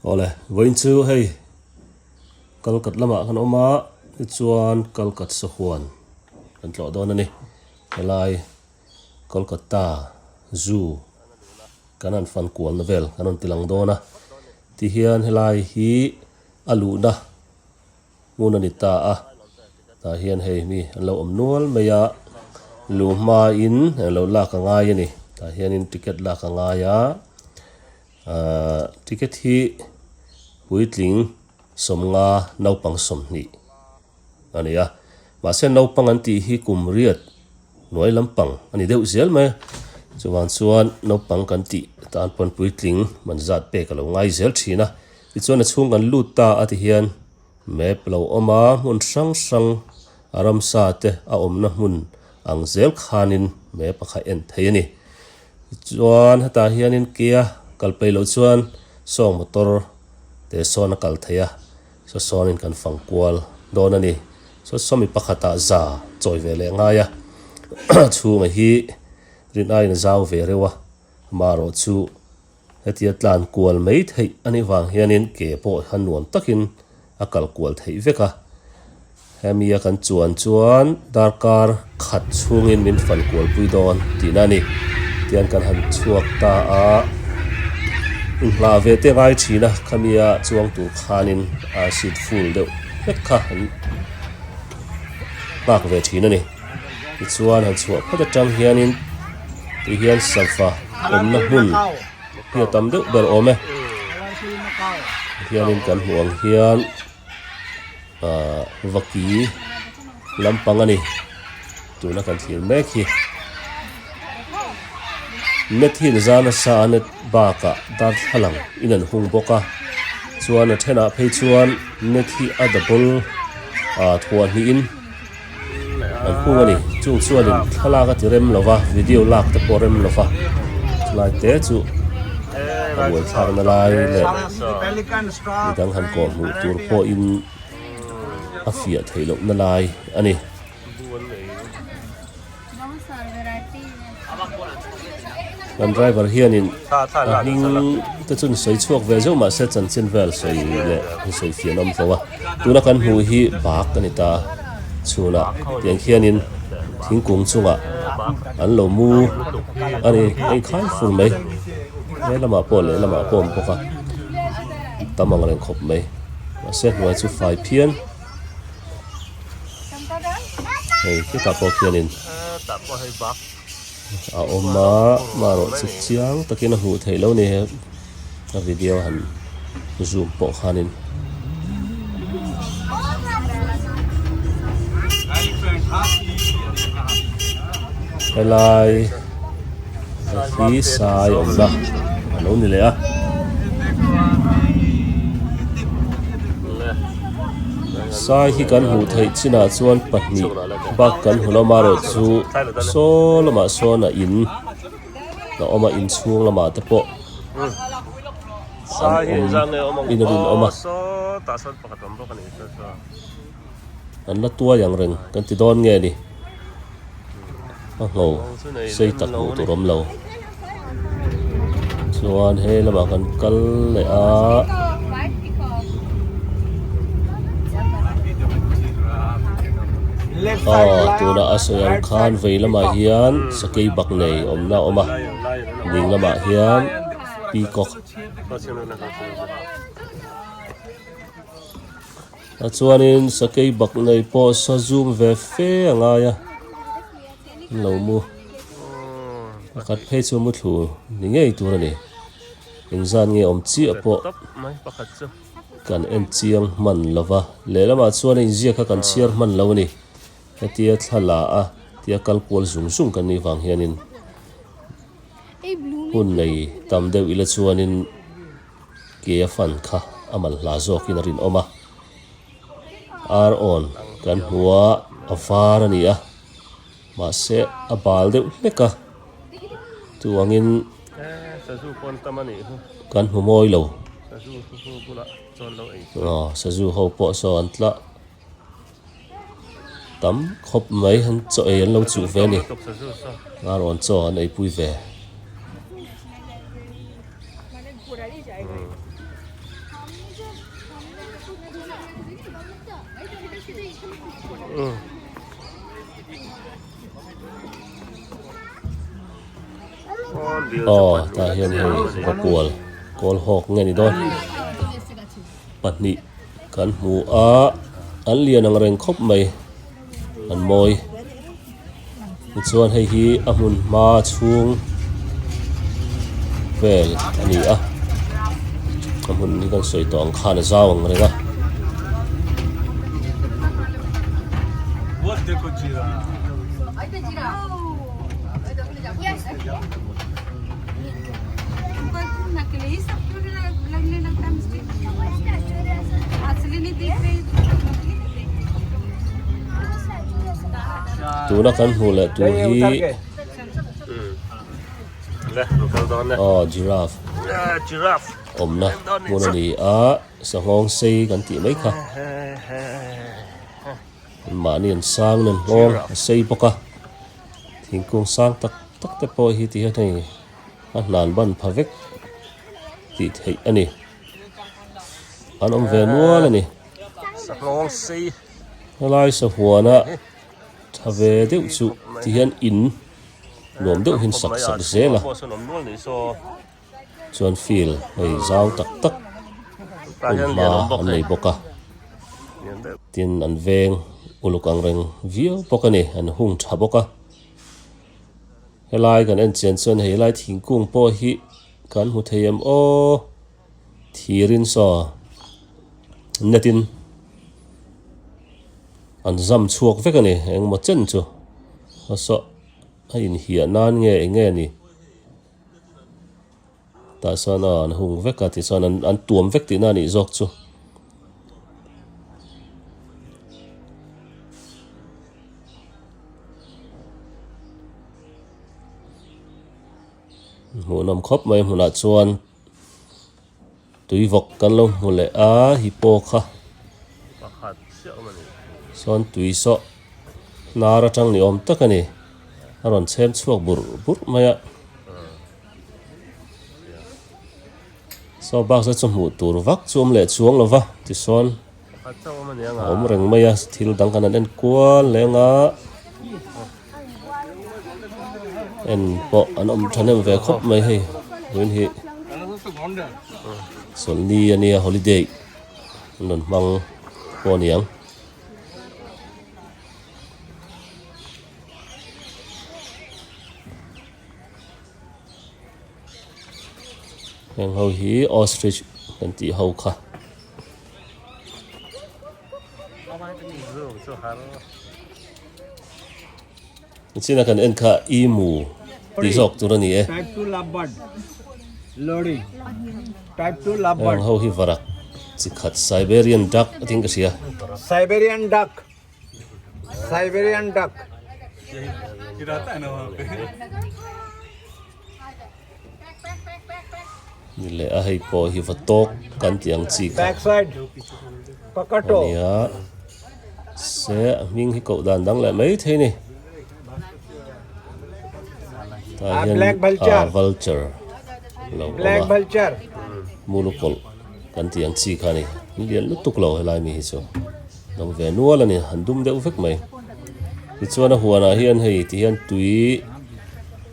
Awle, vawiin chu hei Kalkat lamah kan awm a, tichuan Kalkat sahuan kan tlawh dawn a ni. Helai Kolkata Zoo kan han fan kualna vel kan rawn tilang dawn a, tihian helai hi a luhna hmun a ni ta a, tah hian hei mi an lo awm nual mai a, luh hmain englo lak a ngai a ni, tah hianin ticket lak a ngai a, ahh ticket hi puitling sawmnga naupang 20 a ni a, mahse naupang an tih hi kum riat hnuai lampang a ni deuh zel mai a, chuvang chuan naupang kan tih tan pawn puitling man zat pek a lo ngai zel thin a, tichuan a chhung kan lut ta a ti hian map lo awm a, hmun hrang hrang a ramsa te a awmna hmun ang zel khanin map a kha en thei a ni, tichuan hetah hianin kea kal peih loh chuan sawng motor te sawn a kal thei a. Saw sawnin kan fang kual dawn a ni. Saw sawmi pakhatah za chawi ve leh ngai a, chhunga hi rin aiin a zau ve reuh a, amaherawh chu hetia tlan kual mai theih a nih vang hianin ke pawh kha nuam takin a kal kual theih vek a. Hemi a kan chuan chuan darkar khat chhungin min fan kualpui dawn tihna a ni. Tian kan han chhuak ta a, inhlah ve te ngai thin a, khami a chuang tur khanin a seat full deuh vek kha an nghak ve thin a ni. Tichuan han chhuah phawt atang hianin tihian sava awmna hmun hi a tam deuh ber awm e. Tihianin kan hmuh ang hian. Ahh vaki lampang a ni tuna kan thlir mek hi net hi an zar nasa a net bakah darthlalang in an hung bawk a chuan a thenah phei chuan net hi a double ah thuah hnihin an hung a ni chung chuanin thlalak a ti rem lo va video lak te pawh rem lo va chulai te chu a buaithlak na lai leh midang han kawh hmuh tur pawhin a fiah theih loh na lai a ni. Kan driver hianin a hming te chu sawi chhuak ve zeuh mahse chanchin vel sawi leh sawi fiah an awm tho a tuna kan hmuh hi bak a ni ta chhunah tiang khianin thingkung chungah an lo mu a ni a inkhai fur mai he lamah pawh leh lamah pawh a awm bawk a tam ang reng khawp mai mahse hnuai chu fai phian. Hei khitah pawh khianin a awm a marawh chu chiang takin a hmuh theih loh a ni he a video han zoom pawh khanin. Helai hi sai awmna a lo ni leh a. Sai hi kan hmuh theih chinah chuan pahnih bak kan hmu lo amaherawh chu saw lamah sawn a in a awm a inchhung lamah te pawh an awm in a rinawm a. An la tuai ang reng kan ti dawn nge ni? A ngho sei tak hmuh tur awm lo. Chuan he lamah kan kal leh a. Aw tunah a sawi ang khan vei lamah hian sakei bak nei awmna a awm a, ding lamah hian peacock. A chuanin sakei bak nei pawh sa zum ve fe a ngai a an lo mu pakhat phei chu mu thlu ni ngei tur a ni engzat nge awm chiah pawh kan en chiang hman lo va lehlamah chuan a inziak kha kan chhiar hman lo a ni hetia thla la a tia kal kual zung zung kan nih vang hianin hun nei tam deuh ila chuanin. Ke a fan kha a mal hla zawkin a rinawm a, ar awn kan hmu a, a var a ni a, mahse a bal deuh hlek a, chuangin kan hmu mawi lo, aw sazu ho pawh saw an tla tam khawp mai an chaw ei an lo chuh ve a ni ar awn chaw an eipui ve. Aw tah hian hei vakual kawl hawk nge ni dawn pahnih kan hmu a an lian ang reng khawp mai an mawi tichuan hei hi a hmun hma chhung vel a ni a a hmun hi kan sawi tawh ang khan a zau ang reng a. Tuna kan hmuh leh tur hi aw giraffe awmna hmun a ni a sanghawng sei kan tih mai kha mahni an sang in an nghawng a sei bawk a. Thingkung sang tak tak te pawh hi ti hian hei a hnan ban pha vek tih theih a ni. An awm ve nual a ni. Helai sahuana tha ve deuh chu ti hian in nuam deuh hian sak sak zel a. Chuan field hei zau tak tak hmun hma an nei bawk a tin an veng uluk ang reng viau bawk a ni an hung tha bawk a helai kan en chian chuan hei helai thingkung pawh hi kan hmu thei em aw thirin saw net in an zam chhuak vek a ni engemaw chen chu a saw a inhiah nan nge eng nge ni. Tah sawn aw an hung vek a tichuan an an tuam vek tihna a nih zawk chu. Hmuhnawm khawp mai hmunah chuan tuivawk kan lo hmu leh a hippo kha sawn tui sawh hnar atang ni awm tak a ni a rawn chhem chhuak burh burh mai a saw bak chu hmuh tur vak chu awm leh chuang lo va tisawn a awm reng mai a thil dang kan han en kual leng a en pawh an awm thahnem ve khawp mai hei vawiin hi chawlhni a nia holiday an rawn hmang pawh a ni ang. Heng ho hi ostrich kan tih ho kha. China kan en kha emu tih zawk tur a ni e. Heng ho hi varak chi khat Siberian duck a tin ka hria. Siberian duck. Siberian duck. Ni leh a hei pawh hi va tawk kan tih ang chi kha a ni a se a hming hi koh dan dang leh mai thei a ni tah hian ah vulture lo awm a mulukawlh kan tih ang chi kha a ni an lian lutuk lo helai mi hi chu. Dang ve nual a ni, an dum deuh vek mai. Tichuan a huanah hian hei ti hian tui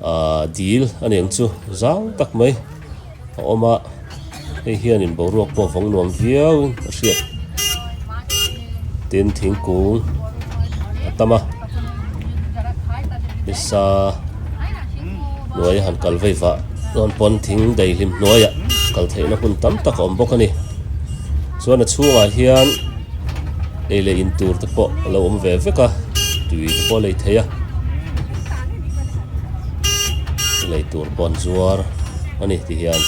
ahh dil a ni ang chu zau tak mai a awm a, hei hianin boruak pawh vawng nuam viau in a hriat. Tin thingkung a tam a, nisa hnuai a han kal vei vah chuan pawn thing daihlim hnuaiah kal theihna hun tam tak a awm bawk a ni. Chuan a chhungah hian ei leh in tur te pawh a lo awm ve vek a tui te pawh a lei thei a lei tur pawh an zuar a ni ti hian.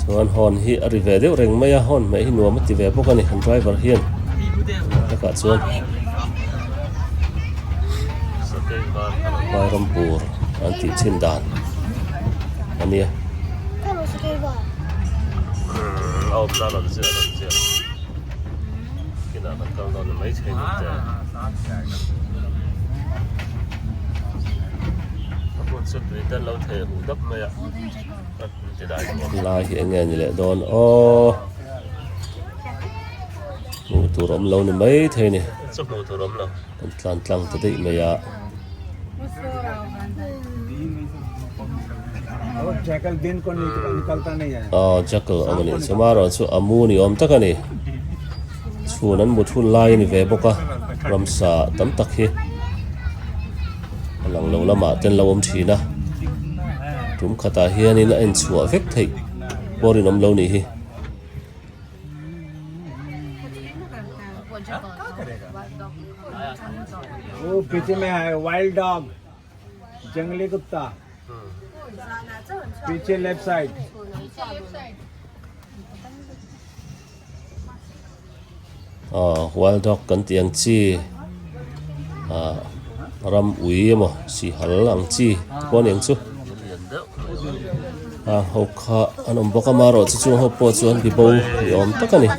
Chuan hawn hi a ri ve deuh reng mai a hawn hmeh hi nuam a ti ve bawk a ni an driver hian takah chuan Vairampur an tih chhin dan a nia. Inah kan kal dawn a maithei ni te. A hmun chu tui te an lo thei huh dap mai a, a hmun ti dai nuam. Lai hi eng nge ni leh dawn aw. Hmuh tur awm lo ni maithei ni. Chu hmuh tur awm lo. Kan tlan tlang ta daih mai a. Aw jackal awm a nih chu marawh chu a mu ni awm tak a ni chhun an mut hun lai a ni ve bawk a ramsa tam tak hi a lang lo lamah te an lo awm thin a tum khatah hianin a en chhuah vek theih pawh rinawm lo nih hi. Wild dog jangli kutta piche left side. Aw wild dog kan tih ang chi ah ram ui emaw sihal ang chi te pawh a ni ang chu a ho kha an awm bawk a amaherawhchu chung ho pawh chu an ti bo ni awm tak a ni.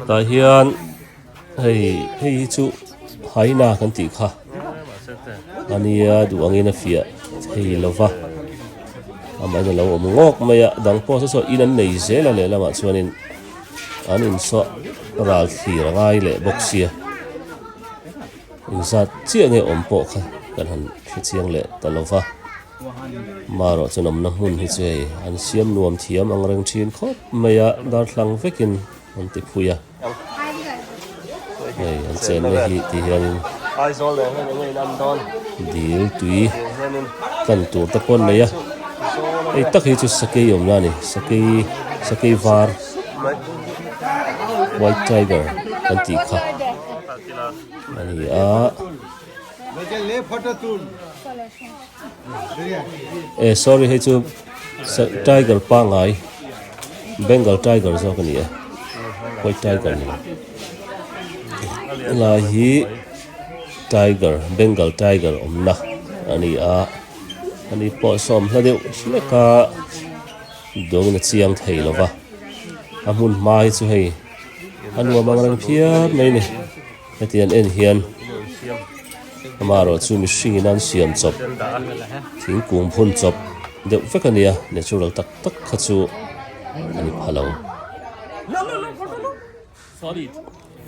Tah hian hei hei hi chu haina kan tih kha a nia duh angin a fiah thei lo va amahin a lo awm ngawk mai a dang pawh saw saw in an nei zel a lehlamah chuanin an insawh ral thlir a ngai leh bawk sia engzat chiah nge awm pawh kha kan han hrechiang leh ta lo va. Marawh chu nawmna hmun hi chu hei an siam nuam thiam ang reng thin khawp mai a, darthlang vekin an ti phui a, hei an chenna hi ti hianin dil tui tlan tur te pawh an nei a, hei tak hi chu sakei awmna a ni, sakei sakei var white tiger kan tih kha a ni a. Eh sorry hei chu tiger pangai bengal tiger zawk a ni e white tiger ni lo helai hi tiger bengal tiger awmna a ni a ani pawh sawm hla deuh hlek a dawngin a chiang thei lo va a hmun hma hi chu hei a nuam ang reng phian mai a ni. Heti an en hian amaherawh chu mihring in an siam chawp thingkung phun chawp deuh vek a nia natural tak tak kha chu a ni pha lo.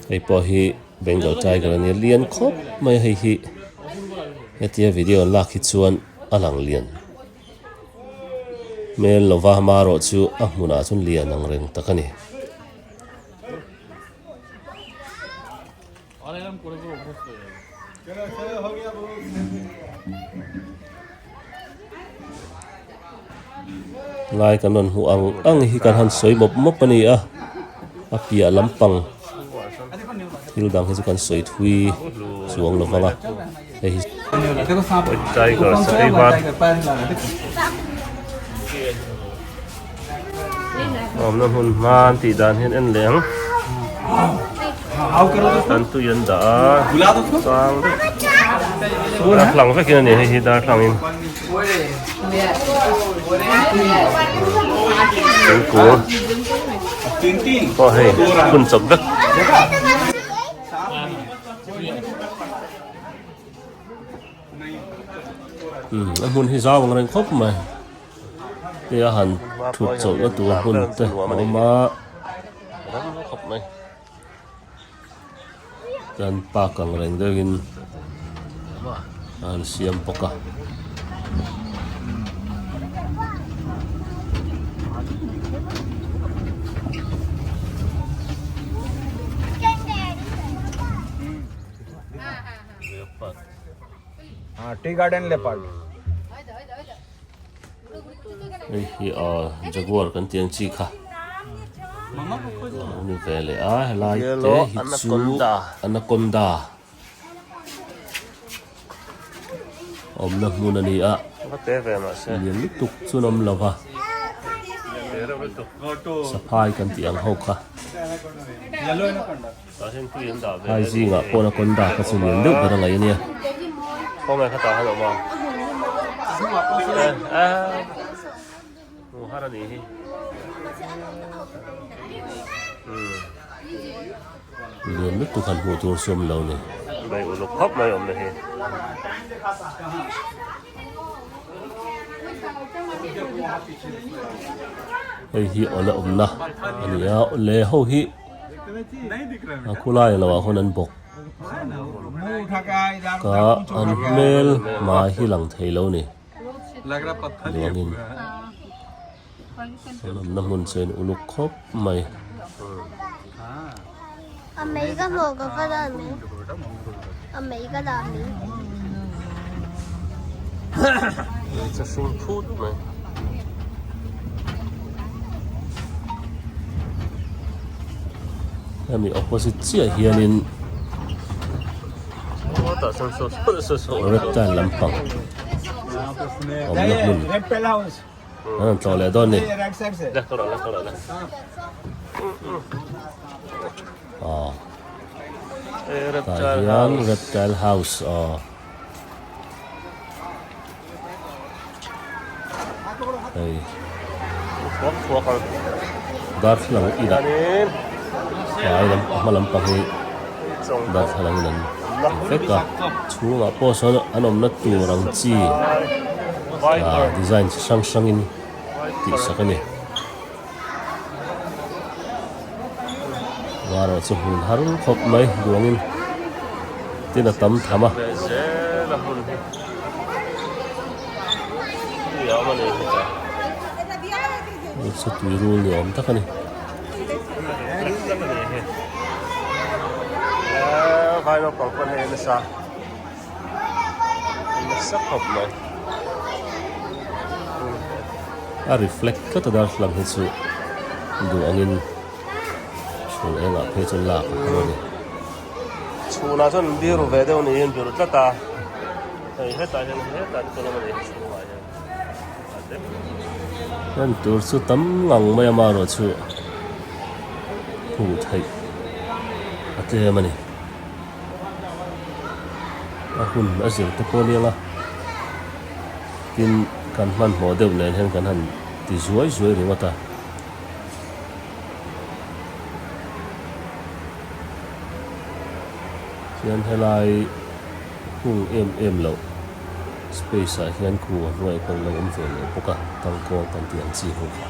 Hei pawh hi Bengal tiger a nia lian khawp mai a hei hi hetia video an lak hi chuan a lang lian hmel lova amaherawh chu a hmunah chuan lian ang reng tak a ni. Lai kan rawn hmuh ang ang hi kan han sawi mawp mawp a ni a a piah lampang thil dang hi chu kan sawi thui chuang lo vang a hei hi Awmna hmun hma an tih dan hian en leh ang. An tui an dah a, chang deuh. Darthlang vekin a ni hei hi darthlangin. Thingkung pawh hei phun chawp vek. A hmun hi zau ang reng khawp mai. Hei a han thut chawlhna tur hmun te a awm a chuan park ang reng deuhin an siam bawk a. Tea garden leopard. Hei hi aw jaguar kan tih ang chi kha a ni ve leh a helai te hi chu anaconda awmna hmun a ni a lian lutuk chu an awm lo va saphai kan tih ang ho kha Phai zingah pawh anaconda kha chu lian deuh ber a ngaih a nia. Lian lutuk han hmuh tur chu awm lo ni. Mai uluk khawp mai awmna hi. Hei hi awle awmna a ni a, awle ho hi a khulai lo ah khawn an bawk ka an hmel hmai hi lang thei lo ni duangin an awmna hmun chu a in uluk khawp mai. Hmeichhe hring phut mai. Hemi opposite chiah hianin reptile lampang awmna hmun an rawn tlawh leh dawn a ni. Aw tah hian reptile house aw hei darthlalang inah hmai lam hma lampang hi darthlalang in an ti vek a chhungah pawh sawn an awmna tur ang chi ah design chi hrang hrangin tihsak a ni. Varawh chu hmun har khawp mai duangin tin a tam tham a. Hei chu tui rul ni awm tak a ni. A reflect tlat a darthlalang hi chu duh angin chhun engah phei chuan lak a har a ni. Chhunah chuan an biru ve deuh niin biru tlat a, hei hetah hian hetah te chuan awm a ni chhungah hian a te. En tur chu tam ngang mai a marawh chu hmuh theih a tlem a ni. A hun a zir te pawh aniang a tin kan hmanhmawh deuh nen hian kan han ti zuai zuai ringawt a. Hian helai hung em em loh space ah hian khu a hnuaiah khawn lo awm ve leh bawk a tangkawng kan tih ang chi ho kha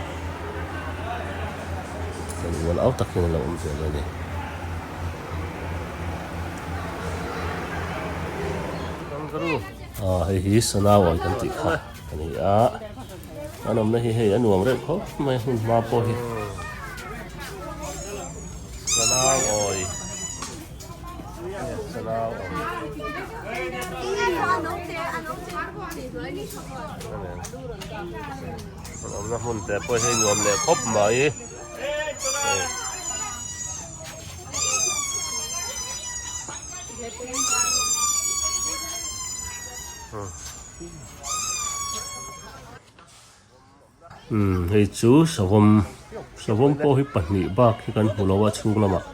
kan ual au tak hian a lo awm ve leh a ni. Aw hei hi Sanawi kan tih kha a ni a an awmna hi hei a nuam reuh khawp mai hmun hma pawh hi Sanawi Sanawi an awmna hmun te pawh hi nuam leh khawp mai. Umm hei chu savawm savawm pawh hi pahnih bak hi kan hmu lo a chhung lamah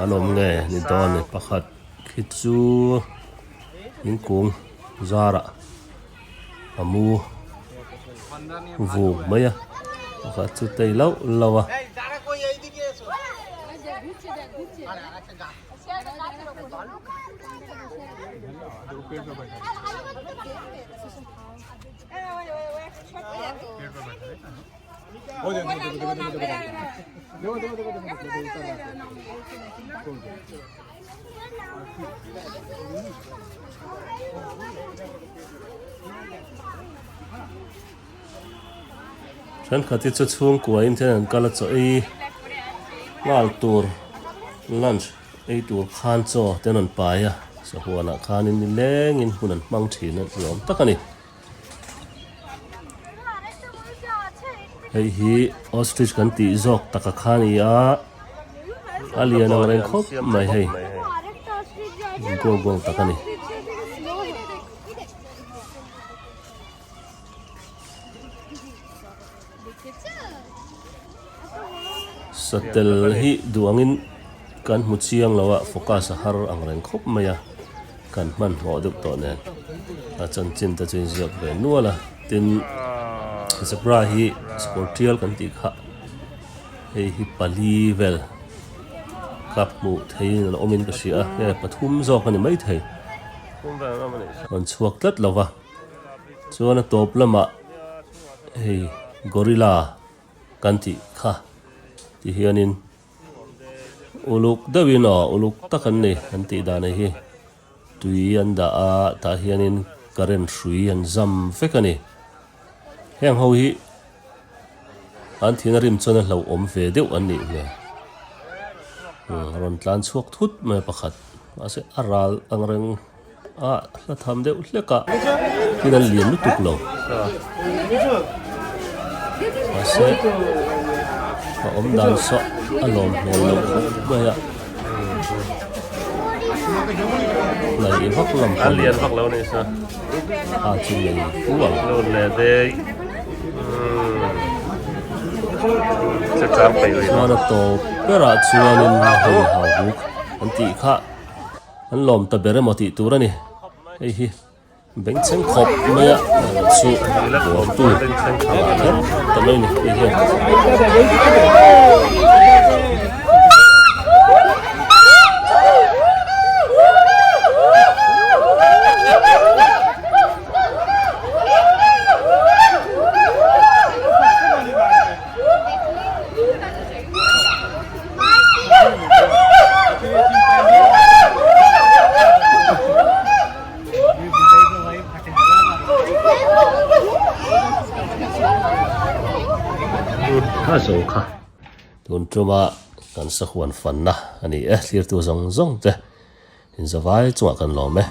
an awm nge ni dawn ni pakhat khi chu thingkung zarah a mu vung mai a pakhat chu tei lauh lauh a. Thenkhat hi chu chhungkua in then an kal a chaw ei nghal tur lunch ei tur khan chaw te an rawn pai a sahuanah khanin nilengin hun an hmang thin a ni awm tak a ni. Hei hi ostrich kan tih zawk taka kha a ni a a lian ang reng khawp mai hei go go tak a ni. Satel hi duh angin kan hmu chiang lo a focus a har ang reng khawp mai a kan hmanhmawh deuh tawh nen a chanchin te chu inziak ve nual a tin zebra hi sport tial kan tih kha hei hi pali vel. Kap hmuh theiin an awmin ka hria a, nge pathum zawk a ni maithei. Rawn chhuak tlat lo va, chuan a tawp lamah hei gorilla kan tih kha ti hianin uluk deuhin aw uluk tak an ni an tih dan hi tui an dah a tah hianin current hrui an zam vek a ni. Heng ho hi an thina rim chuan a hlauhawm ve deuh an nih hmel. A rawn tlan chhuak thut mai a pakhat. Mahse a ral ang reng a hla tham deuh hlek a tin an lian lutuk lo. Mahse a awm dan saw a lawm hmel loh khawp mai a. Hnaih vak lam pawh a lian vak lo a ni sa. A chu nei fu ang. Lut leh daih. Che chang peih rih lo. Chuan a tawp berah chuanin hei hau buk an tih kha an lawm ta ber emaw tih tur a ni. Hei hi bengchheng khawp mai a chu bawrtu a kher ta mai a ni hei hian. A zo kha tun tuma kan sahuan fanna a ni e thlirtu zawng zawng te. Inzavai chungah kan lawm e.